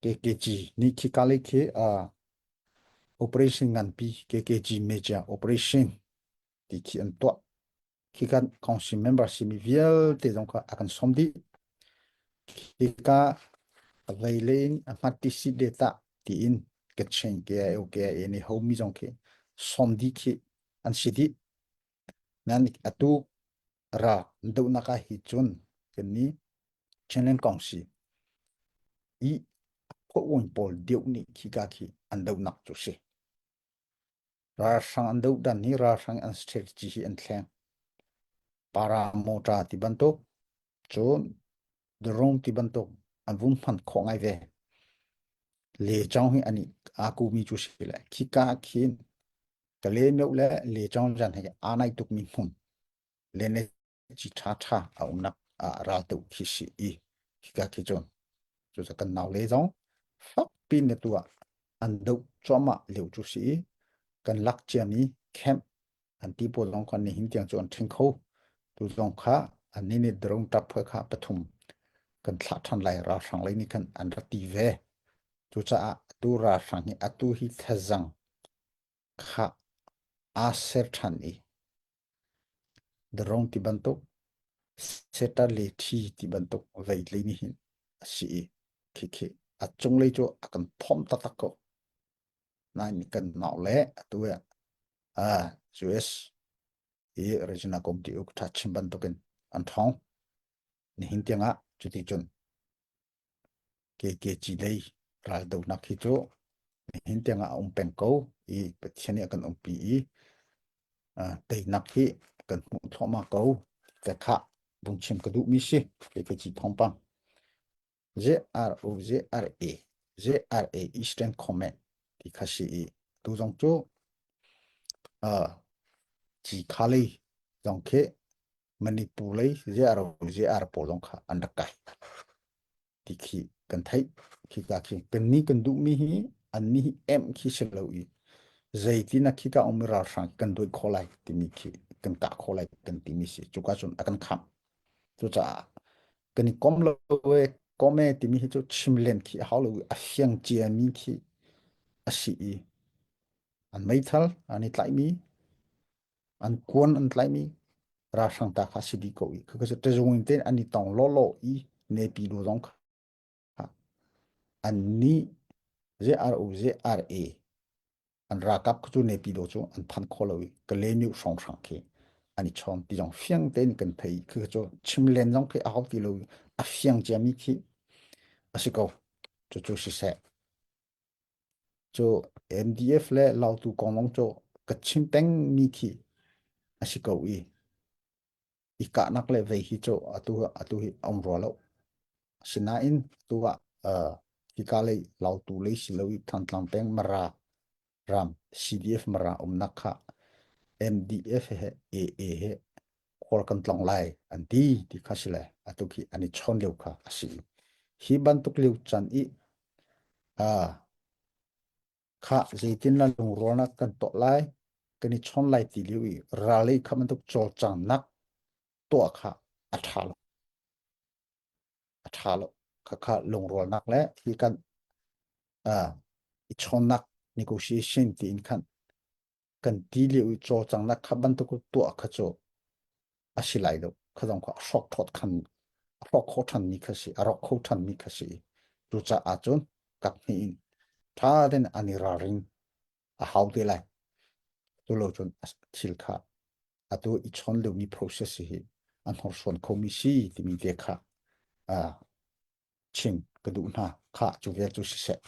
KKG nih khika lei khi uh, operation nganpi KKG major operation ti khi an tuah. Khi kan council member simi vialte zong kha a kan sawm dih. Khika a vei le in a hmat ti si data tiin ka chain KIO KIA nih homi zong khi sawm dih khi an si dih. Nan atu ra dohnak ah hi cun kan ni Chinland Kongsi i phuah pawl deuh nih khika khi an dohnak cu si. Ralhrang an doh dan hi ralhrang an strategy hi an thleng. Paramotor ti bantuk, cun drone ti bantuk an vun hman khawh ngai ve. Le chong hi ani aa kumi cu si le khika khin Kale meuh le le chong jan he aa nai tukmi hmun le ne ci ṭha ṭha a umnak ah ral deuh khi si i khika khi cun cucu kan nau le zong fakpi na tu ah an doh cuahmah lio cu si i kan lak ciami camp an ti pawl zong kha nihin tiang cu an ṭhing kho tu zong kha an nih nih drone tap kha pathum kan thlah ṭhan lai ralhrang lei nih khan an rak ti ve cucaah atu ralhrang hi atu hi thazang kha aa ser ṭhan i Drone ti bantuk, seta le thi ti bantuk vei lei nih hin a si i khikhi a cunglei cu a kan phomh taktak ko. Nain kan nau le atu ah US i Regina Committee uk tha chim bantukin an ṭhawng. Nihin tiangah cuti cun KKG lei raldohnak hi cu nihin tiangah a um peng ko i Pathian nih a kan umpi i teinak hi kan hmuh thluahmah ko te kha vung chim ka duhmi si KKG thawngpang JRO JRA JRA Eastern Command ti kha si i tu zong cu uh, Cikha lei zong khi Manipur lei JRO JR pawl zong kha an rak kai ti khi kan theih khi ka khi kan ni kan duhmi hi an ni hi em khi si lo i zeitin a khi ka um ralhrang kan doih kho lai timi khi kan kah kho lai kan timi si cuka cun a kan khamh cucaah kan i kom lo e kom e timi hi cu chim len khi a hau lo i a fiang ciami khi a si i an meithal an i tlaihmi an kuan an tlaihmi ralhrang ta kha si dih ko i khakha cu ṭazung in ten an i tong lawlaw i nepi lu zong kha an nih ZRO ZRA an ralkap cu nepi do cu an phan kho lo i Kalaymyo hrawnghrang khi an i chawn ti zong fiang tein kan thei khi cu chim len zong khi a hau ti lo i a fiang ciami khi a si ko cucu siseh Cu MDF le Lautu kong lawng cu ka chim pengmi khi a si ko i i kahnak le vei hi cu atu atu hi a um rua lo. Asinain atu ah uh, hika lei Lautu lei si lo i Thantlang peng Mara ram CDF Mara umnak kha MDF he AA he khual kan tlong lai an ti ti kha si le atu khi an i chawn lio kha a si. Hi bantuk lio can i ah kha zeitin la lungrualnak kan tuah lai kan i chawn lai ti lio i ralei kha bantuk cawlcanghnak tuah kha a ṭha lo. A ṭha lo. Khakha lungrualnak le hi kan uh, i chawnnak negotiation tiin khan kan ti lio i cawlcanghnak kha bantuk tuah kha cu a si lai lo kha zong kha a hrawk thawt khan a hrawk kho than mi kha si a rawk kho than mi kha si cucaah cun kap hnih in tha ten an i ralring a hau te lai tu lo cun thil kha atu i chawn lio mi process hi an hnorsuan kho mi si timi te kha chim ka duh hna kha cu vel cu siseh.